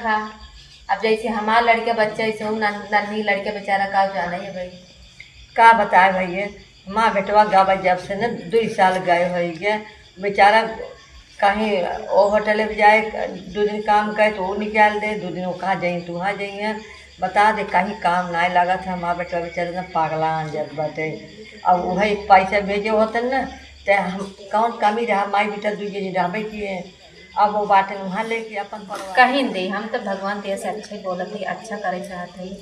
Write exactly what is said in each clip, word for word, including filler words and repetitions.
था। अब जैसे हमार लड़का बच्चा, ऐसे हूँ नन-, नन्ही लड़का बेचारा का जाना है भाई। का बताए भैया, हमार बेटवा गावा जब से न दुई साल गए होइगे, बेचारा कहीं ओ होटल में जाए, दो दिन काम करे तो वो निकाल दे, दो दिन वो कहाँ जाइए तो वहाँ जाइए, बता दे कहीं काम नाहीं लागत है। हमार बेटवा बेचारा न पागला जात बाटे। अब वही पैसा भेजे होतन न, ते हम कौन कमी रहा, माई बेटा दुई जनी रहबे किए। अब वो बाटे वहाँ लेके अपन परिवार। कहीं दे, हम तो भगवान दे से अच्छे बोलत ही, अच्छा करे चाहत ही,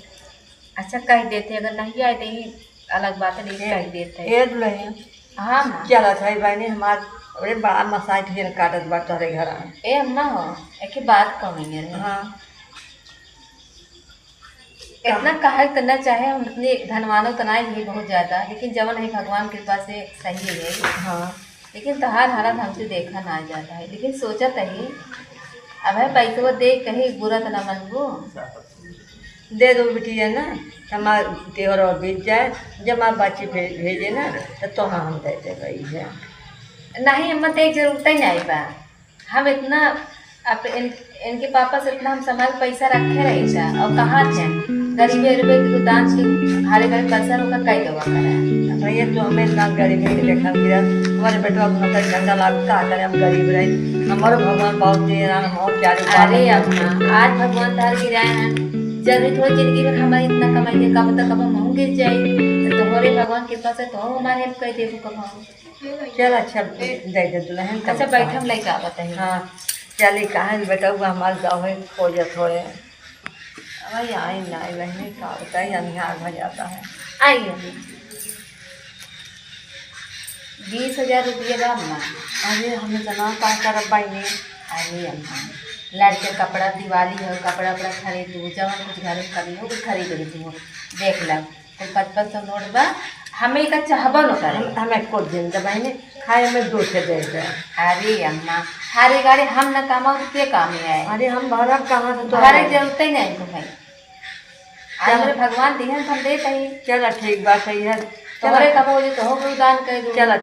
अच्छा कह देते, अगर नहीं आए तो ही अलग बात है, लेकिन ए, कह देते। ए दुल्हन, हाँ माँ। चलत है बहनी हमार, अरे बड़ा मसाई फिर काटत बा तोहरे घर। ए अम्मा हो, एक ही बात कहूँगी रे। हाँ। इतना कहे तो ना चाहे, हम इतने धनवानो तो ना ही बहुत ज्यादा, लेकिन जवन है भगवान कृपा से सही है। हाँ। लेकिन तोहार हालत हमसे देखा ना जाता है, लेकिन सोचत ही अब है पैसवा दे कहीं बुरा तो ना मनबू। दे दो बिटिया ना, हमार त्योहार और बीत जाए, जब माँ बच्ची भे-, भेजे ना, तो तोहाँ हम दे दे रही है। नहीं अम्मा, ते जरूरत ही नहीं बा। हम इतना अप-, इन, इनके पापा से इतना हम संभाल पैसा रखे रही था, और कहाँ थे गरीबे गरीबे के दान से हारे गए पैसा रोका कई दवा करा। भैया, तू हमें इतना गरीबी में देखा गिरा, हमारे बेटवा को नौकरी धंधा लाग का करे, हम गरीब रहे, हमारे भगवान बहुत दे रहा, हम और क्या रे अरे अम्मा, आज भगवान तार गिराए हैं, जरूरी थोड़ी जिंदगी में हमारी इतना कमाई दे, कब तक कब हम गिर जाए, तो तोहरे भगवान कृपा से तो हमारे हेल्प कर देबो कब हम। चल अच्छा, दे दे दुल्हन, अच्छा, तब बैठ, हम लेके आवत हई। हाँ, चली, कहाँ बेटा हुआ हमार गाँव है, खोजत होए। अरे आई ना, आई बहनी, का बताई, अन्हार हो जाता है। आई अम्मा। बीस हजार रुपया बा अम्मा। अरे, हम इतना का करब बहनी? अरे अम्मा, लड़के कपड़ा, दिवाली हो, कपड़ा उपड़ा खरीदू, जवन कुछ घर में कमी हो, कुछ खरीद लीजिए। देख लब, कुल पचपन सौ नोट बा, हमें का चाहबो न करे। हम, हमें कुछ दिन दे बहनी, खाए में दो ठे दे दे। अरे अम्मा, हारे गाड़े हम न कमाऊ तो के काम में आए? अरे हम भरब कहाँ से तो भरे है? जरूरत ही नहीं को भाई। आज चल। हमरे भगवान दिहन हम देत हई। चल ठीक बात है, यह तोहरे चल। कबो जे तोहो को दान कर दू। चल।